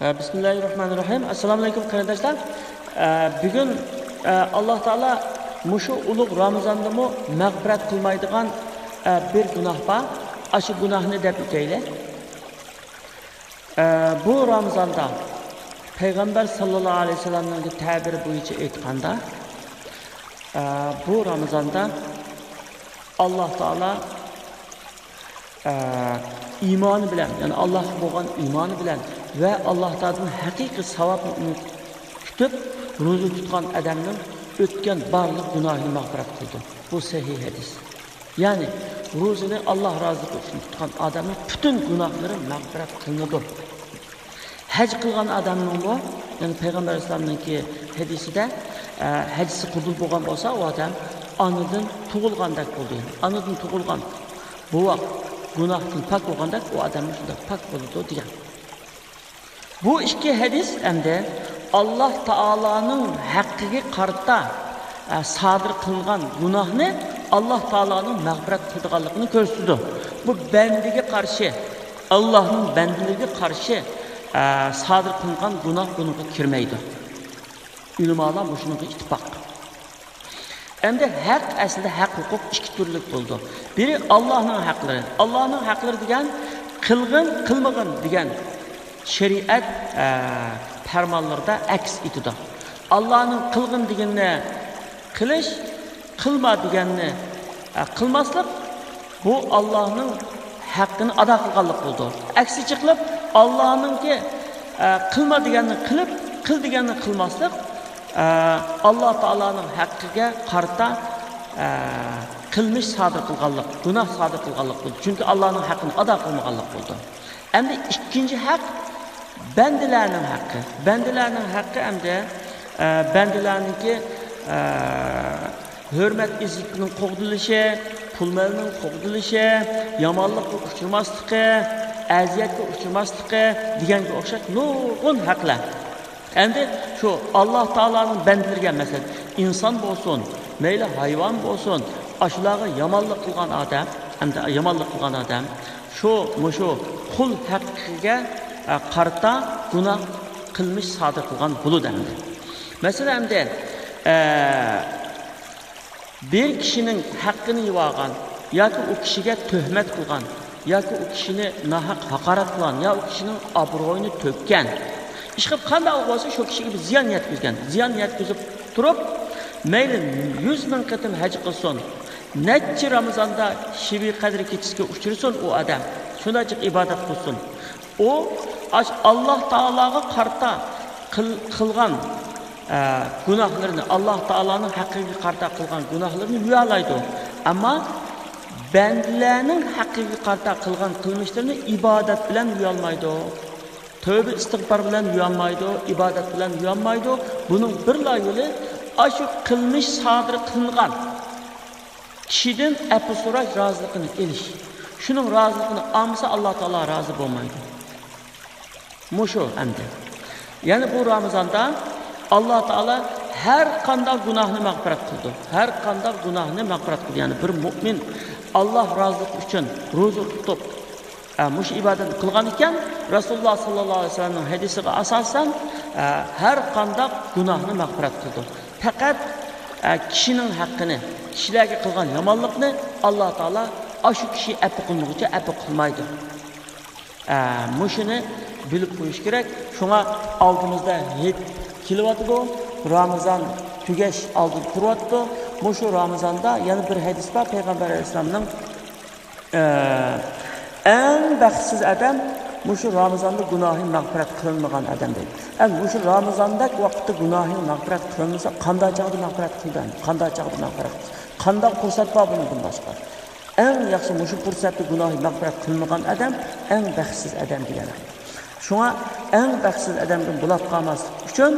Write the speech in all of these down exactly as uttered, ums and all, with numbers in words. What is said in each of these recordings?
بىسمىللاھىررەھمانىررەھىم. ئەسسالامۇئەلەيكۇم قېرىنداشلار. بۈگۈن ئاللاھ تائالا مۇشۇ ئۇلۇغ رامىزاندىمۇ مەغپىرەت قىلمايدىغان بىر گۇناھ بار. ئاشۇ گۇناھنى دەپ ئۆتەيلى. بۇ رامىزاندا پەيغەمبەر ساللاللاھۇ ئەلەيھى ۋەسەللەمنىڭ تەبىرى بويىچە ئېيتقاندا، بۇ رامىزاندا ئاللاھ تائالا ئە، ئىمانى بىلەن، يەنى ئاللاھقا بولغان ئىمانى بىلەن ۋە ئاللاھ تائالادىن ھەقىقىي ساۋابنى ئۈمىد كۈتۈپ، روزا تۇتقان ئادەمنىڭ ئۆتكەن بارلىق گۇناھىنى مەغپىرەت قىلىدۇ. بۇ سەھىھ ھەدىس. يەنى، روزىنى ئاللاھ رازىلىقى ئۈچۈن تۇتقان ئادەمنىڭ پۈتۈن گۇناھلىرى مەغپىرەت قىلىنىدۇ. ھەج قىلغان ئادەمنىڭمۇ، يەنى پەيغەمبەر ئەلەيھىسسالامنىڭكى ھەدىسىدە، ئە، ھەجىسى قوبۇل بولغان بولسا، ئۇ ئادەم ئانىدىن تۇغۇلغاندەك بولىدۇ. يەنى ئانىدىن تۇغۇلغان بوۋاق گۇناھتىن پاك بولغاندەك، ئۇ ئادەممۇ شۇنداق پاك بولىدۇ دېگەن. بۇ ئىككى ھەدىس ئەمدى ئاللاھ تائالانىڭ ھەققىگە قارىتا، ئە، سادىر قىلىنغان گۇناھنى ئاللاھ تائالانىڭ مەغپىرەت قىلىدىغانلىقىنى كۆرسىتىدۇ. بۇ بەندىگە قارشى، ئاللاھنىڭ بەندىلىرىگە قارشى، ئە، سادىر قىلىنغان گۇناھ بۇنىڭغا كىرمەيدۇ. ئۆلىمالار مۇشۇنىڭغا ئىتتىپاق. ئەمدى ھەق، ئەسلىدە ھەق ھوقۇق ئىككى تۈرلۈك بولىدۇ. بىرى ئاللاھنىڭ ھەقلىرى. ئاللاھنىڭ ھەقلىرى دېگەن قىلغىن، قىلمىغىن دېگەن شەرىئەت، ئە، پەرمانلىرىدا ئەكس ئېتىدۇ. ئاللاھنىڭ قىلغىن دېگىنىنى قىلىش، قىلما دېگەننى، ئە، قىلماسلىق، بۇ ئاللاھنىڭ ھەققىنى ئادا قىلغانلىق بولىدۇ. ئەكسىچە قىلىپ، ئاللاھنىڭكى، ئە، قىلما دېگەننى قىلىپ، قىل دېگەننى قىلماسلىق، ئە، ئاللاھ تائالانىڭ ھەققىگە قارىتا، ئە، قىلمىش سادىر قىلغانلىق، گۇناھ سادىر قىلغانلىق بولىدۇ. چۈنكى ئاللاھنىڭ ھەققىنى ئادا قىلمىغانلىق بولىدۇ. ئەمدى ئىككىنچى ھەق بەندىلەرنىڭ ھەققى. بەندىلەرنىڭ ھەققى ئەمدى، ئە، بەندىلەرنىڭكى، ئە، ھۆرمەت-ئىززىتىنىڭ قوغدىلىشى، پۇل-مالنىڭ قوغدىلىشى، يامانلىققا ئۇچرىماسلىقى، ئەزىيەتكە ئۇچرىماسلىقى دېگەنگە ئوخشاش نۇرغۇن ھەقلەر. ئەمدى شۇ ئاللاھ تائالانىڭ بەندىلىرىگە، مەسىلەن، ئىنسان بولسۇن، مەيلى ھايۋان بولسۇن، ئاشۇلارغا يامانلىق قىلغان ئادەم، ئەمدى يامانلىق قىلغان ئادەم شۇ، مۇشۇ قۇل ھەققىگە، ئە، قارىتا گۇناھ قىلمىش سادىر قىلغان بولىدۇ ئەمدى. مەسىلەن، ئەمدى، ئە، بىر كىشىنىڭ ھەققىنى يېۋالغان ياكى ئۇ كىشىگە تۆھمەت قىلغان ياكى ئۇ كىشىنى ناھەق ھاقارەت قىلغان يا ئۇ كىشىنىڭ ئابرۇيىنى تۆككەن. ئىشقىلىپ، قانداق بولسا شۇ كىشىگە بىر زىيان يەتكۈزگەن. زىيان يەتكۈزۈپ تۇرۇپ، مەيلى يۈز مىڭ قېتىم ھەج قىلسۇن، نەچچە رامىزاندا شېبە قەدىر كېچىسىگە ئۇچرىسۇن ئۇ ئادەم، شۇنداق جىق ئىبادەت قىلسۇن. ئۇ ئاش-، ئاللاھ تائالاغا قارىتا قىل-، قىلغان، ئە، گۇناھلىرىنى، ئاللاھ تائالانىڭ ھەققىگە قارىتا قىلغان گۇناھلىرىنى يۇيالايدۇ. ئەمما بەندىلەرنىڭ ھەققىگە قارىتا قىلغان قىلمىشلىرىنى ئىبادەت بىلەن يۇيالمايدۇ. تەۋبە ئىستىغپار بىلەن يۇيالمايدۇ، ئىبادەت بىلەن يۇيالمايدۇ. بۇنىڭ بىرلا يولى ئاشۇ قىلمىش سادىر قىلىنغان كىشىدىن ئەپۇ سوراش، رازىلىقىنى ئېلىش. شۇنىڭ رازىلىقىنى ئالمىسا، ئاللاھ تائالا رازى بولمايدۇ. مۇشۇ ئەمدى. يەنى بۇ رامىزاندا ئاللاھ تائالا ھەر قانداق گۇناھنى مەغپىرەت قىلىدۇ. ھەر قانداق گۇناھنى مەغپىرەت قىلىدۇ. يەنى بىر مۇئمىن ئاللاھ رازىلىقى ئۈچۈن روزا تۇتۇپ، ئە، مۇشۇ ئىبادەتنى قىلغان ئىكەن، رەسۇلۇللاھ ساللاللاھۇ ئەلەيھى ۋەسەللەمنىڭ ھەدىسىگە ئاساسەن، ئە، ھەر قانداق گۇناھنى مەغپىرەت قىلىدۇ. پەقەت، ئە، كىشىنىڭ ھەققىنى، كىشىلەرگە قىلغان يامانلىقنى ئاللاھ تائالا ئاشۇ كىشى ئەپۇ قىلمىغۇچە ئەپۇ قىلمايدۇ. ئە، مۇشۇنى بىلىپ قويۇش كېرەك. شۇڭا ئالدىمىزدا ھېيت كېلىۋاتىدۇ. رامىزان تۈگەش ئالدىدا تۇرۇۋاتىدۇ. مۇشۇ رامىزاندا يەنە بىر ھەدىس بار، پەيغەمبەر ئەلەيھىسسالامنىڭ، ئە، ئەڭ بەختسىز ئادەم مۇشۇ رامىزاندا گۇناھى مەغپىرەت قىلىنمىغان ئادەم دەيدۇ. ئەمدى مۇشۇ رامىزاندەك ۋاقىتتا گۇناھى مەغپىرەت قىلىنمىسا، قانداق چاغدا مەغپىرەت قىلىدۇ؟ قانداق چاغدا مەغپىرەت قىلىدۇ؟ قانداق پۇرسەت بار بۇنىڭدىن باشقا؟ ئەڭ ياخشى مۇشۇ پۇرسەتتە گۇناھى مەغپىرەت قىلىنمىغان ئادەم ئەڭ بەختسىز ئادەم دېگەن. شۇڭا ئەڭ بەختسىز ئادەمدىن بولاپ قالماسلىق ئۈچۈن،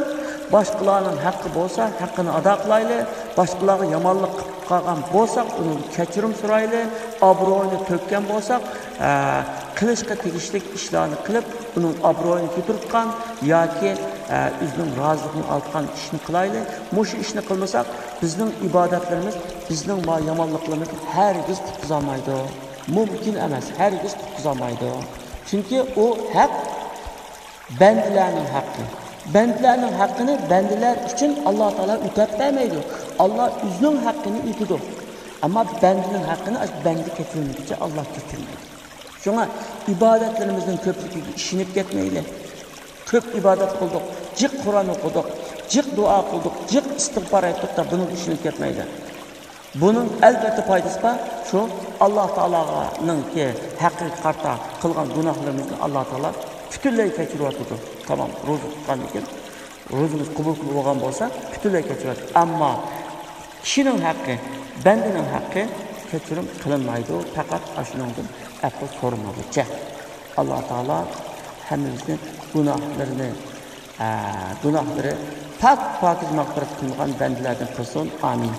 باشقىلارنىڭ ھەققى بولسا، ھەققىنى ئادا قىلايلى، باشقىلارغا يامانلىق قىلىپ قالغان بولساق، ئۇنىڭدىن كەچۈرۈم سورايلى، ئابرۇيىنى تۆككەن بولساق، ئە، قىلىشقا تېگىشلىك ئىشلارنى قىلىپ، ئۇنىڭ ئابرۇيىنى كۆتۈرۈۋاتقان ياكى، ئە، ئۆزىنىڭ رازىلىقىنى ئالىدىغان ئىشنى قىلايلى. مۇشۇ ئىشنى قىلمىساق، بىزنىڭ ئىبادەتلىرىمىز، بىزنىڭ ما يامانلىقلىرىمىزنى ھەرگىز قۇتقۇزالمايدۇ. مۇمكىن ئەمەس، ھەرگىز قۇتقۇزالمايدۇ. چۈنكى ئۇ ھەق بەندىلەرنىڭ ھەققى. بەندىلەرنىڭ ھەققىنى بەندىلەر ئۈچۈن ئاللا تائالا ئۆتەپ بەرمەيدۇ. ئاللا ئۆزىنىڭ ھەققىنى ئۆتىدۇ. ئەمما بەندىنىڭ ھەققىنى ئاشۇ بەندە كەچۈرمىگۈچە ئاللا كەچۈرمەيدۇ. شۇڭا ئىبادەتلىرىمىزنىڭ كۆپلۈكىگە ئىشىنىپ كەتمەيلى. كۆپ ئىبادەت قىلدۇق، جىق قۇرئان ئوقۇدۇق، جىق دۇئا قىلدۇق، جىق ئىستىغپار ئېيتتۇق دەپ بۇنىڭغا ئىشىنىپ كەتمەيلى. بۇنىڭ ئەلۋەتتە پايدىسى بار. شۇ ئاللا تائالانىڭكى ھەققىگە قارىتا قىلغان گۇناھلىرىمىزنى ئاللا تائالا پۈتۈنلەي كەچۈرۈۋاتىدۇ. تامام، روزا تۇتقاندىن كېيىن روزىمىز قوبۇل قىلىنغان بولسا، پۈتۈنلەي كەچۈرۈۋاتىدۇ. ئەمما كىشىنىڭ ھەققى، بەندىنىڭ ھەققى كەچۈرۈم قىلىنمايدۇ، پەقەت ئاشۇنىڭدىن ئەپۇ سورىمىغۇچە. ئاللا تائالا ھەممىمىزنى گۇناھلىرىنى، ئە، گۇناھلىرى پاك، پاكىز مەغپىرەت قىلىنغان بەندىلەردىن قىلسۇن. ئامىن.